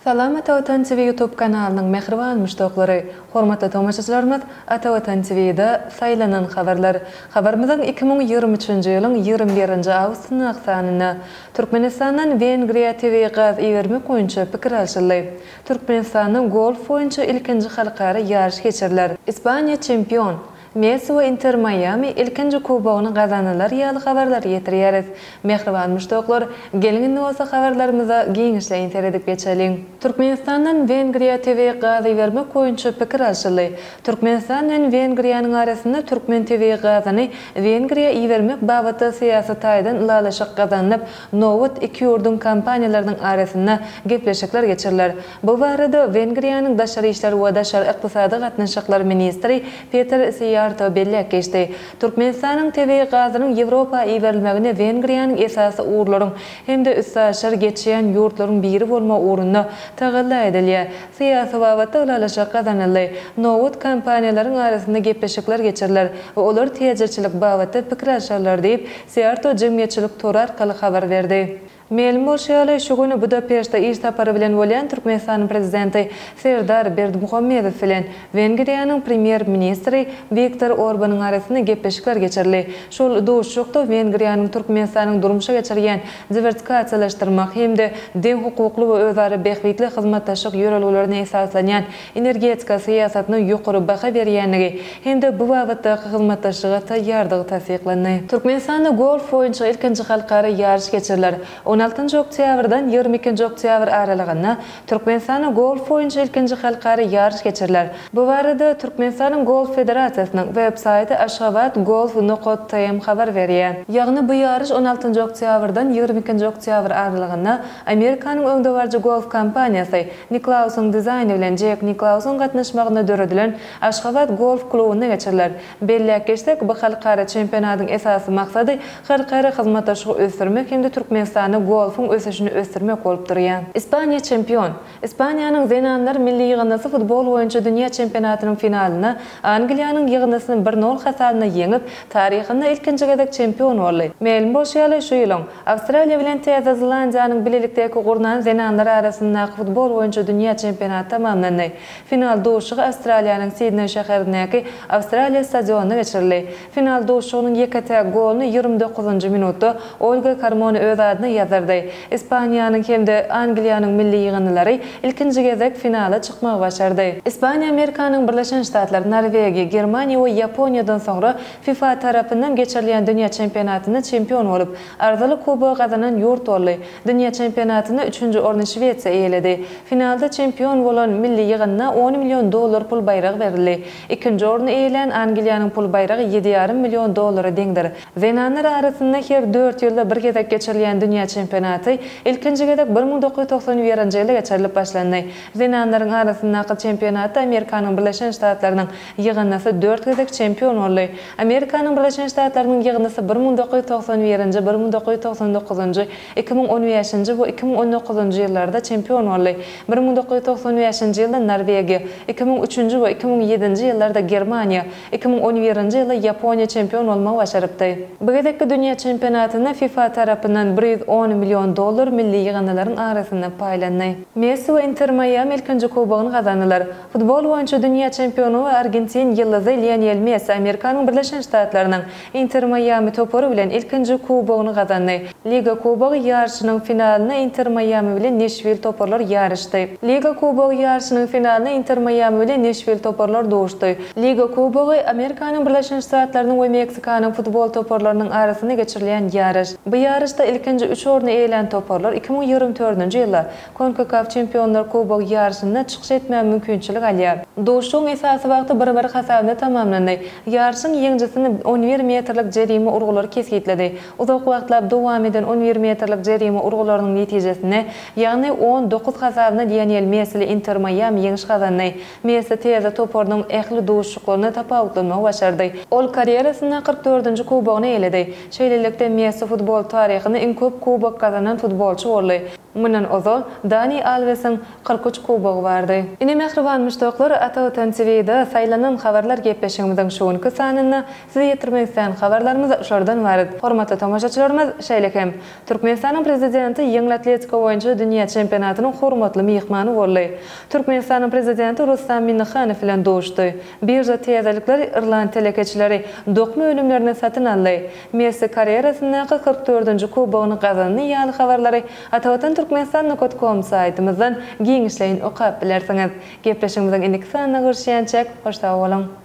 Salam Ata Watan TV YouTube kanalynyň mähriban muşdaklary! Hormatly tomaşaçylarymyz Ata Watan TV-da saýlanan habarlar. Habarymyzyň 2023-nji ýylyň 21-nji awgustyndaky sanynda Türkmenistandan Wengriýa tebigy gaz ibermek boýunça pikir alşyldy. Türkmenistanda golf boýunça ilkinji halkara ýaryş geçiriler. Ispaniýa çempion, Messi we Inter Maýami ilkinji kubogyny gazandylar ýaly habarlary ýetirýäris. Mähriban muşdaklar, geliň indi bolsa habarlarymyza giňişleýin seredip geçeliň. Türkmenistandan Wengriýa tebigy gaz ibermek boýunça pikir alşyldy. Türkmenistan bilen Wengriýanyň arasynda türkmen tebigy gazyny Wengriýa ibermek babatda syýasy taýdan ylalaşyk gazanylyp, nobat iki ýurduň kompaniýalarynyň arasynda gepleşikler geçiriler. Bu barada Wengriýanyň daşary işler we daşary ykdysady gatnaşyklar ministri Peter Siýýarto belläp geçdi. Türkmenistanyň tebigy gazynyň Ýewropa iberilmegine Wengriýanyň esasy ugurlaryň hem-de üstaşyr geçýän ýurtlaryň biri bolmagy ugrunda tagalla edilýär. Syýasy babatda ylalaşyk gazanyldy. Nobat kompaniýalaryň arasynda gepleşikler geçiriler we olar täjirçilik babatda pikir alşarlar diýip, Siýýarto jemgyýetçilik tory arkaly habar berdi. Mälim bolşy ýaly, şu gün Budapeştde iş sapary bilen bolýan Türkmenistanyň Prezidenti Serdar Berdimuhamedow bilen Wengriýanyň Premýer-ministri Wiktor Orbanyň arasynda gepleşikler geçirildi. Şol duşuşykda Wengriýanyň Türkmenistanyň durmuşa geçirýän diwersikasiýalaşdyrmak hem-de deňhukukly we özara bähbitli hyzmatdaşlyk ýörelgelerine esaslanýan energetika syýasatyna ýokary baha berýändigi hem-de bu babatdaky hyzmatdaşlyga taýýardygy tassyklandy. Türkmenistanda golf boýunça ilkinji halkara ýaryş geçiriler. On altynjy oktýabrdan 22-nji oktýabr aralygynda Türkmenistanda golf boýunça ilkinji halkara ýaryş geçiriler. Bu barada Türkmenistanyň Golf federasiýasynyň web saýty Aşgabat Golf nokat tm habar berýär. Ýagny bu ýaryş on altynjy oktýabrdan 22-nji oktýabr aralygynda Amerikanyň öňdebaryjy golf kompaniýasy Niklausyň dizaýny bilen Jek Niklausyň gatnaşmagynda döredilen Aşgabat golf klubynda geçiriler. Belläp geçsek, bu halkara çempionatyň esasy maksady halkara hyzmatdaşlygy ösdürmek hem-de Türkmenistanda golfuň ösüşini ösdürmek bolup durýar. Ispaniýa çempion. Ispaniýanyň zenanlar milli ýygyndysy futbol boýunça dünýä çempionatynyň finalynda Angliýanyň ýygyndysyny bir nol hasabynda ýeňip, taryhynda ilkinji gezek çempion boldy. Mälim bolşy ýaly, şu ýylyň. Awstraliýa bilen Täze Zelandiýanyň bilelikdäki gurnan zenanlar arasyndaky futbol boýunça dünýä çempionaty tamamlandy. Final duşuşygy Awstraliýanyň Sidneý şäherindäki Awstraliýa stadionynda geçirildi. Final duşuşygynyň ýeke-täk goluny 29-njy minutda Olga Karmona öz adyna ýazdyrdy. Ispaniýanyň hem-de Angliýanyň milli ýygyndylary ilkinji gezek finala çykmagy başardy. Ispaniýa Amerikanyň Birleşen Ştatlary, Norwegiýa, Germaniýa we Ýaponiýadan soňra FIFA tarapyndan geçirilýän dünýä çempionatynda çempion bolup, arzyly kubogy gazanan ýurt boldy. Dünýä çempionatynda üçünji orny Şwesiýa eýeledi. Finalda çempion bolan milli ýygynda on million dollar pul baýragy berildi. Ikinji orny eýelän Angliýanyň pul baýragy ýedi ýarym million dollara deňdir. Zenanlar arasynda her dört ýylda bir gezek geçirilýän dünýä çempionaty ilkinji gezek 1991-nji ýylda geçirilip başlandy. Zenanlaryň arasyndaky çempionatda Amerikanyň Birleşen Ştatlarynyň Ýygyndysy dört gezek çempion boldy. Amerikanyň Birleşen Ştatlarynyň ýygyndysy 1991-nji, 1999-njy, 2015-nji we 2019-njy ýyllarda çempion boldy. 1995-nji ýylda Norwegiýa, 2003-nji we 2007-nji ýyllarda Germaniýa, 2011-nji ýylda Ýaponiýa çempion bolmagy başarypdy. Bu gezekki dünýä çempionatynda FIFA tarapyndan 110 million dollar milli ýygyndylaryň arasynda paýlandy. Messi we Inter Maýami ilkinji kubogyny gazandylar. Futbol boýunça dünýä çempiony we argentin ýyldyzy Lionel Messi Amerikanyň Birleşen Ştatlarynyň Inter Maýami topary bilen ilkinji kubogyny gazandy. Liga Kubogy ýaryşynyň finalynda Inter Maýami bilen Neşwil toparlar ýaryşdy. Liga Kubogy ýaryşynyň finalynda Inter Maýami bilen Neşwil toparlar duşdy. Liga Kubogy, Amerikanyň Birleşen Ştatlarynyň we Meksikanyň futbol toparlarynyň arasynda geçirilýän ýaryş. Bu ýaryşda ilkinji üç orny eýelän toparlar 2024-nji ýylda Konkakaf Çempionlar Kubogy ýaryşynda çykyş etmäge mümkinçilik alýar. Duşuşygyň esasy wagty bir-bir hasabynda tamamlandy. Ýaryşyň ýeňijisini 11 metrlik jerime urgulary kesgitledi. Uzak wagtlap dowam eden 11 metrlik jerime urgularynyň netijesinde, ýagny 19 hasabynda Lionel Messili Inter Maýami ýeňiş gazandy. Messi täze toparynyň ähli duşuşyklarynda tapawutlanmagy başardy. Ol karýerasynda 44-nji kubogyny eýeledi. Şeýlelikde, Messi futbol taryhynda iň köp kubok. kubok gazanan futbolçy boldy. Mundan ozal, Dani Alwesiň 43 kubogy bardy. Ine mähriban muşdaklar, Ata Watan TV-de Saýlanan habarlar gepleşigimiziň şu günki sanynda size ýetirmek islän habarlarymyz şulardan ybarat. Hormatly tomaşaçylarymyz, şeýle hem, Türkmenistanyň Prezidenti ýeňil atletika boýunça dünýä çempionatynyň hormatly myhmany boldy. Türkmenistanyň Prezidenti Rustam Minnihanow bilen duşdy. Birža täzelikleri Irland telekeçileri dokma önümlerini satyn aldy. Messi karýerasyndaky 40 dördünji kubogyny gazandy ýaly habarlary Atavatan Türkmenistan nokat kom saýtymyzdan giňişleýin okap bilersiňiz. Gepleşigimiziň indiki sanynda görüşýänçäk, hoş sag boluň!